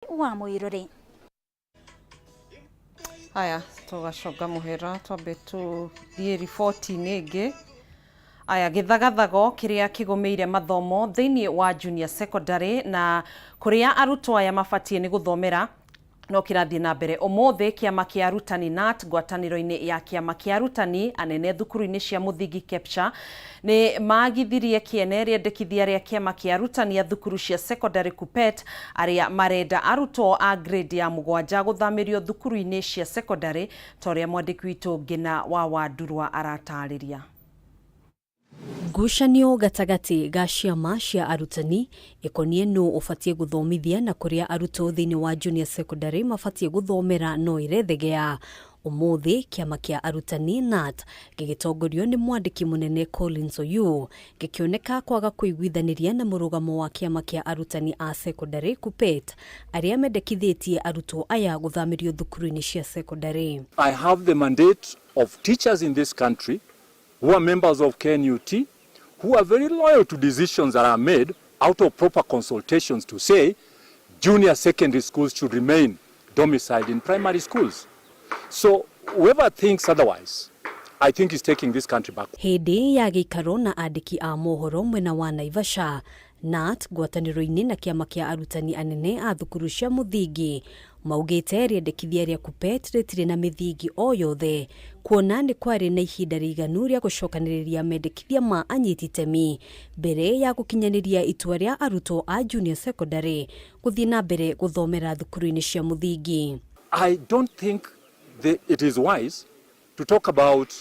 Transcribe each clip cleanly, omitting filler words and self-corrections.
Wa mwirore. Haya, tũgacoka mũhera, twambe tũthiĩ riboti-inĩ ĩngĩ. Aya, gĩthagathago kĩrĩa kĩgũmĩire mathomo thĩinĩ wa junior secondary na kũrĩa arutwo aya mabatiĩ nĩ gũthomera no kĩrathiĩ na mbere. Ũmũthĩ kĩama kĩa arutani KNUT ngwatanĩro-inĩ ya kĩama kĩa arutani anene thukuru-inĩ cia mũthingi KEPSHA nĩ maagithirie kĩene rĩendekithia rĩa kĩama kĩa arutani a thukuru cia secondary KUPPET arĩa marenda arutwo a grade ya 7 gũthamĩrio thukuru-inĩ cia secondary, ta ũrĩa mwandĩki witũ Ngina wa Wandurwa aratarĩria. Ngucanio gatagatĩ ga ciama cia arutani ĩkoniĩ nũ ũbatiĩ gũthomithia na kũrĩa arutwo thĩinĩ wa junior secondary mabatiĩ gũthomera no ĩrethegea. Ũmũthĩ kĩama kĩa arutani KNUT gĩgĩtongorio nĩ mwandĩki mũnene Collins Oyuu gĩkĩoneka kwaga kũiguithanĩria na mũrũgamo wa kĩama kĩa arutani a secondary KUPPET arĩa mendekithĩtie arutwo aya gũthamĩrio thukuru-inĩ cia secondary. I have the mandate of teachers in this country who are members of KNUT, who are very loyal to decisions that are made out of proper consultations to say junior secondary schools should remain domiciled in primary schools. So whoever thinks otherwise, I think is taking this country back. Hĩndĩ ya gĩikaro na andĩki a mohoro mwena wa Naivasha, KNUT ngwatanĩro-inĩ na kĩama kĩa arutani anene a thukuru cia mũthingi maugĩte rĩendekithia rĩa KUPPET rĩtirĩ na mĩthingi o yothe, kuona nĩ kwarĩ na ihinda rĩiganu rĩa gũcokanĩrĩria mendekithia ma anyiti itemi mbere ya gũkinyanĩria itua rĩa arutwo a junior secondary gũthiĩ na mbere gũthomera thukuru-inĩ cia mũthingi. I don't think it is wise to talk about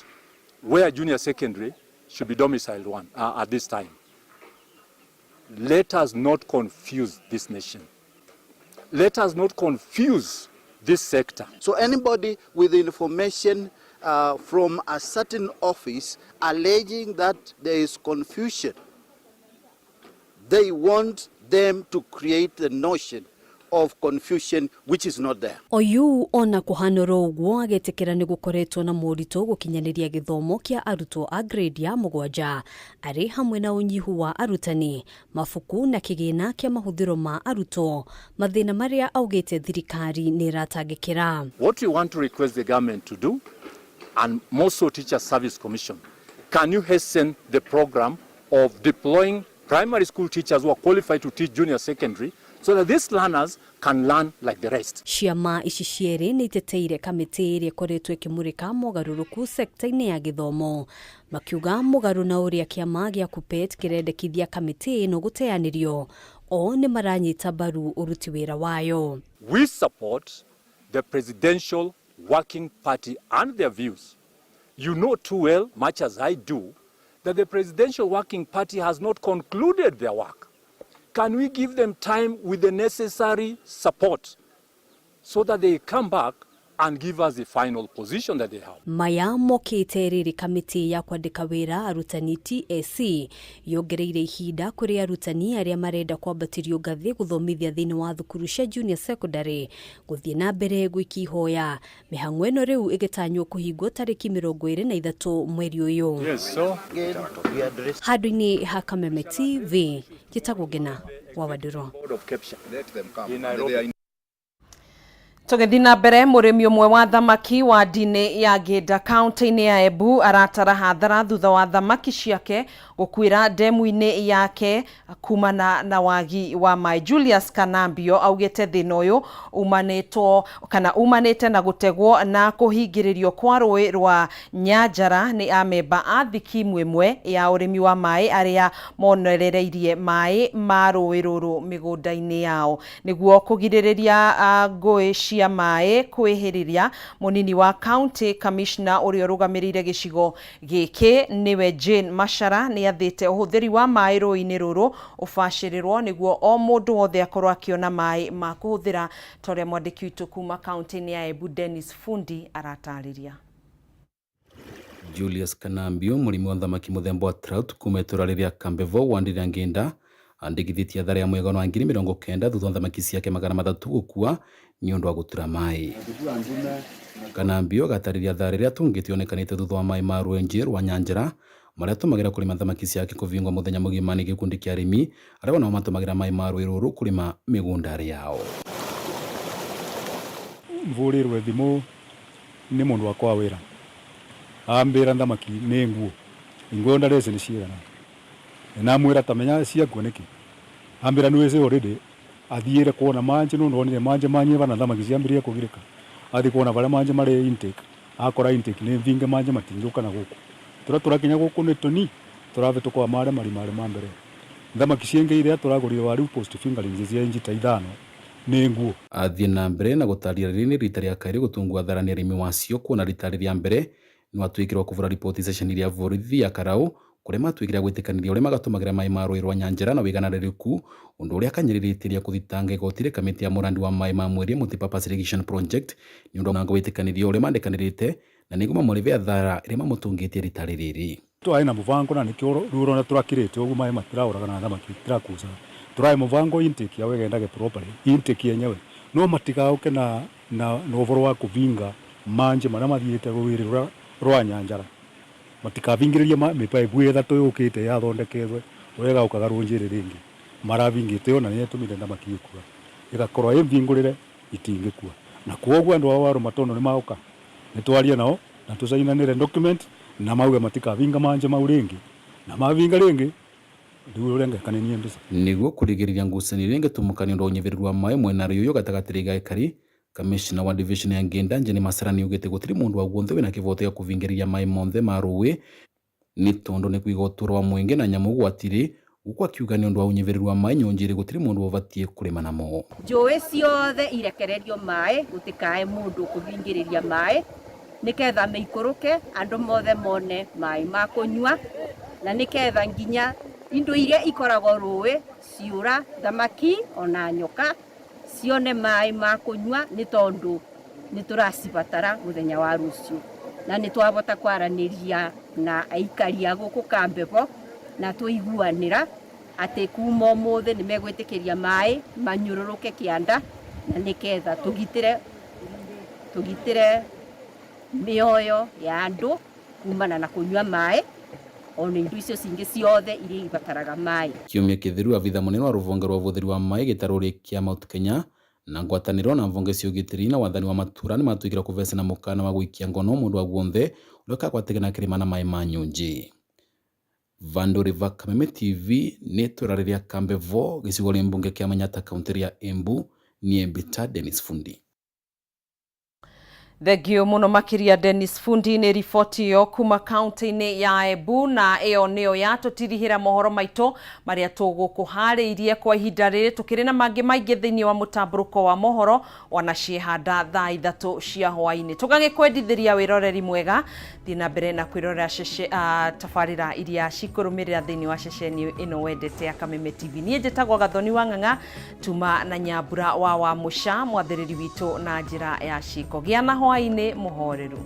where junior secondary should be domiciled at this time. Let us not confuse this nation. Let us not confuse this sector. So anybody with information from a certain office alleging that there is confusion, they want them to create the notion of confusion which is not there. Oyu ona kũhanũra ũguo agĩtĩkĩra nĩ gũkoretwo na moritũ gũkinyanĩria gĩthomo kĩa arutwo a grade ya 7, arĩ hamwe na ũnyihu wa arutani, mabuku na kĩgĩna kĩa mahũthĩro ma arutwo, mathĩna marĩa augĩte thirikari nĩ ĩratangĩkĩra. What we want to request the government to do, and more so Teacher Service Commission, can you hasten the program of deploying primary school teachers who are qualified to teach junior secondary so that these learners can learn like the rest? Ciama ici cierĩ nĩ iteteire kamĩtĩ ĩrĩa ĩkoretwo ĩkĩmũrĩka mogarũrũku sekta-inĩ ya gĩthomo, makiuga mũgarũ na ũrĩa kĩama gĩa KUPPET kĩrendekithia kamĩtĩ ĩno gũteanĩrio, o nĩ maranyita mbaru ũruti wĩra wayo. We support the Presidential Working Party and their views. You know too well, much as I do, that the Presidential Working Party has not concluded their work. Can we give them time with the necessary support so that they come back and give us the final position that they have? Maya mokĩte rĩrĩ kamĩtĩ ya kwandĩka wĩra arutani TSC yongereire ihinda kũrĩ arutani arĩa marenda kwambatĩrio ngathĩ gũthomithia thĩinĩ wa thukuru cia junior secondary gũthiĩ na mbere gwĩka ihoya. Mĩhang'o ĩno rĩu ĩgĩtanywo kũhingwo tarĩki 23 mweri ũyũ. Yes, so Handũ-inĩ ha Kameme TV, njĩtagwo Ngina wa Wandũrũ. Board of KEPSHA in Nairobi. Tũgĩthiĩ na mbere, mũrĩmi ũmwe wa thamaki wa ndini ya Ngĩnda kaunti-inĩ ya Embu aratara hathara thutha wa thamaki ciake gũkuĩra ndemu-inĩ yake kumana na wagi wa maĩ. Julius Kanambio augĩte thĩna ũyũ umanĩtwo kana umanĩte na gũtegwo na kũhingĩrĩrio kwa rũĩ rwa Nyanjara nĩ amemba a thikimu ĩmwe ya ũrĩmi wa maĩ arĩa monerereirie maĩ ma rũĩ rũrũ mĩgũnda-inĩ yao nĩguo kũgirĩrĩria ngũĩ cia maĩ kwĩhĩrĩria. Mũnini wa county commissioner ũrĩa ũrũgamĩrĩire gĩcigo gĩkĩ nĩwe Jane Machara nĩ athĩte ũhũthĩri wa maĩ rũĩ-inĩ rũrũ ũbacĩrĩrwo nĩguo o mũndũ wothe akorwo akĩona maĩ ma kũhũthĩra, ta ũrĩa mwandĩki witũ kuma kaunti-inĩ ya Embu Dennis Fundi aratarĩria. Julius Kanambio, mũrĩmi wa thamaki mũthemba wa trout kuma itũra rĩrĩa Kambevo wandĩrĩa Ngĩnda, andĩkithĩtie athara ya mũigana wa 90,000 thutha wa thamaki ciake 300 gũkua nĩ ũndũ wa gũtura maĩ. Kanambio agatarĩria athara ĩrĩa atũngĩte yonekanĩte thutha wa maĩ ma rwenji rwa Nyanjara marĩa atũmagĩra kũrĩma thamaki ciake kũbingwo mũthenya mũgima nĩ gĩkundi kĩa arĩmi arĩa onao matũmagĩra maĩ ma rũĩ rũrũ kũrĩma mĩgũnda yao. Mvũrĩrwe thimũ nĩ mũndũ wakwa wa wĩra, ambĩra thamaki nĩ nguo inguo ndarece nĩ cigana, namwĩra tamenya ciakua nĩkĩ, ambĩra nĩwĩci already athiĩre kuona manji nũndũ onire manji manyiva na thamaki ciambĩrĩria kũgirĩka, athi kuona varia manji marĩ intake, akora intake nĩ thinge, manji matingĩũka na gũkũ tũrĩa tũrakinya gũkũ nĩ tũni tũravĩtũka marĩa marima marĩa ma mbere. Thamaki ciengĩ iria tũragũrire wa rĩu post fingerlings cia inji ta 5 nĩ nguo. Athiĩ na mbere na gũtaria rĩrĩ nĩ rita rĩa kaĩrĩ gũtungwo athara nĩ arĩmi wacio, kuona rita rĩa mbere nĩwatuĩkire wa kũbũra riboti ceceni rĩa borithi ya Karau kũrĩa matuĩkire gwĩtĩkanĩria ũrĩa magatũmagĩra maĩ ma rũĩ rwa Nyanjara na wĩigananĩrĩku, ũndũ ũrĩa akanyĩrĩrĩtĩria kũthitanga igoti rĩ kamĩtĩ ya mũrandi wa maĩ ma mweri Multipurpose Irrigation Project nĩ ũndũ wa wĩtĩkanĩrio ũrĩa mandĩkanĩrĩte na nĩguo mamũrĩbe athara ĩrĩa mamũtũngĩtie rita rĩrĩ. Twaĩ na mũbango na nĩkĩo rĩu ũrona tũrakirĩte ũguo, maĩ matiraũraga na thamaki itirakucaga. Tũraĩ mũbango intake yao ĩgendage properly, intake yenyewe no matigauke na ũboro wa kũvinga manji marĩa mathiĩte rũĩ rũrĩa rwa Nyanjara, matikavingĩrĩrie mĩbaibũ ĩthatũ yũkĩte yathondeketwe ũrĩa ĩgaukaga rũnjĩrĩ rĩngĩ maravingĩte ĩyo, na nĩyo ĩtũmire thamaki ĩkua ĩgakorwo ĩ mvingũrĩre itingĩkua. Na kwoguo andũ ao a Rũmatondo nĩ maũka nĩ twarie nao na tũcainanĩre document na mauge matikavinga manje mau rĩngĩ, na mavinga rĩngĩ rĩu ũrĩa ngeka nĩ niĩ mbica. Nĩguo kũrigĩrĩria ngucanio iria ingĩtumũka nĩ ũndũ wa ũnyihĩrĩru wa maĩ mwena rĩũyũ gatagatĩ ga ekari, kamishna wa division ya Ngĩnda Njeni Masara nĩaugĩte gũtirĩ mũndũ wa guothe wĩna kĩboto gĩa kũvingĩrĩria maĩ monthe ma rũĩ nĩ tondũ nĩ kũiga ũtũũro wa mũingĩ na nyamũ ũgwati-rĩ, gũkũ akiuga nĩ ũndũ wa ũnyihĩrĩru wa maĩ nyũnjĩrĩ gũtirĩ mũndũ ũbatiĩ kũrĩma namo. Njũĩ ciothe irekererio maĩ, gũtikae mũndũ kũhingĩrĩria maĩ nĩketha mĩikũrũke andũ mothe mone maĩ ma kũnyua, na nĩketha nginya indo iria ikoragwo rũĩ ciũra thamaki ona nyoka cione maĩ ma kũnyua, nĩ tondũ nĩ tũracibatara mũthenya wa rũciũ. Na nĩ twabota kwaranĩria na aikari a gũkũ Kambebo na tũiguanĩra atĩ kuma ũmũthĩ nĩ megwĩtĩkĩria maĩ manyũrũrũke kĩanda, na nĩketha tũgitĩre mĩoyo ya andũ kumana na kũnyua maĩ ona indo icio cingĩ ciothe iria ibataraga maĩ. Kiumia kĩthiru abitha mũnene wa rũhonge rwa ũhũthĩri wa maĩ gĩtarũ kĩa Mount Kenya na ngwatanĩro na mvonge cia ũgitĩri na wathani wa matura nĩ matuĩkire kũvecana mũkana wa gũikia ngono mũndũ wa guonthe ũrĩa ũkagwatĩkana akĩrĩma na maĩ ma nyũnjĩ. Vandu River Kameme TV nĩ itũra rĩrĩa Kambevo gĩcigo rĩ mbunge kĩa Manyatta kaunti ya Embu. Niĩ Mbita Dennis Fundi. Thengio muno makiria Dennis Fundi nĩ riboti ĩyo kuma kaunti-inĩ ya Embu, na ĩyo nĩyo yatũtirihĩra mohoro maitũ marĩa tũgũkũharĩirie kwa ihinda rĩrĩ. Tũkĩrĩ na mangĩ maingĩ thĩinĩ wa mũtambũrũko wa mohoro ona ciĩhanda thaa 3 cia hwaĩ-inĩ. Tũgagĩkwendithĩria wĩroreri mwega, thiĩ na mbere na kwĩrorera tabarĩra iria cikũrũmĩrĩra thĩinĩ wa ceceni ĩno wendete ya Kameme TV. Niĩ njĩtagwo Gathoni wa Ng'ang'a, tuma na Nyambura wa Wamũca, mwathĩrĩri witũ na njĩra ya ciko. Gĩa na hwaĩ-inĩ mũhoreru.